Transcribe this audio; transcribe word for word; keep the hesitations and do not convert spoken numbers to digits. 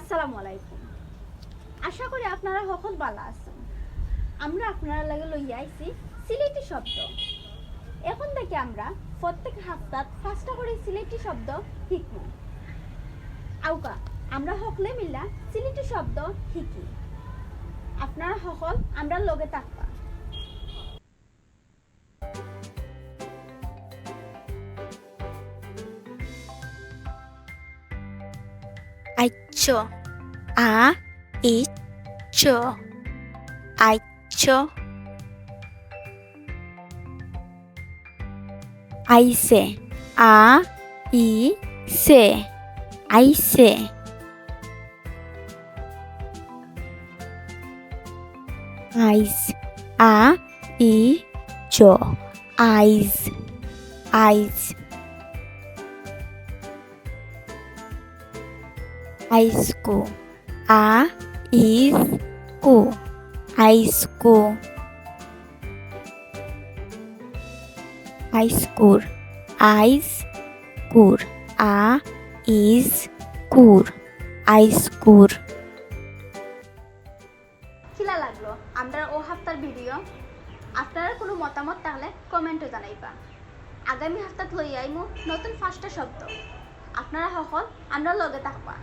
আসসালামু আলাইকুম। আশা করি আপনারা হকল ভালা আছইন। আমরা আপনারার লাগি লইয়া আইছি সিলেটি শব্দ। এখন থাকি আমরা প্রত্যেক হাপ্তাত পাঁচটা করি সিলেটি শব্দ হিকমু। আউক্কা, আমরা হকলে মিল্লা সিলেটি শব্দ হিকি। আপনারা হকল আমরার লগে থাকবা। আইচ্ছ। আ, ই, চ্ছ। আইচ্ছ। আইছে। আ, ই, ছে। আইছে। আইজ। আ, ই, জ। আইজ। আইজ। আইজকু। আ, ইজ, কু। আইজকু। আইজকুর। আইজ, কুর। আ, ইজ, কুর। আইজকুর। কিলা লাগলো আমরার অউ হাপ্তার ভিডিও? আপনারার কুনু মতামত থাকলে কমেন্টো জানাইবা। আগামী হাপ্তাত লইয়া আইমু নতুন পাঁচটা শব্দ। আপনারা হকল আমরার লগে থাকবা।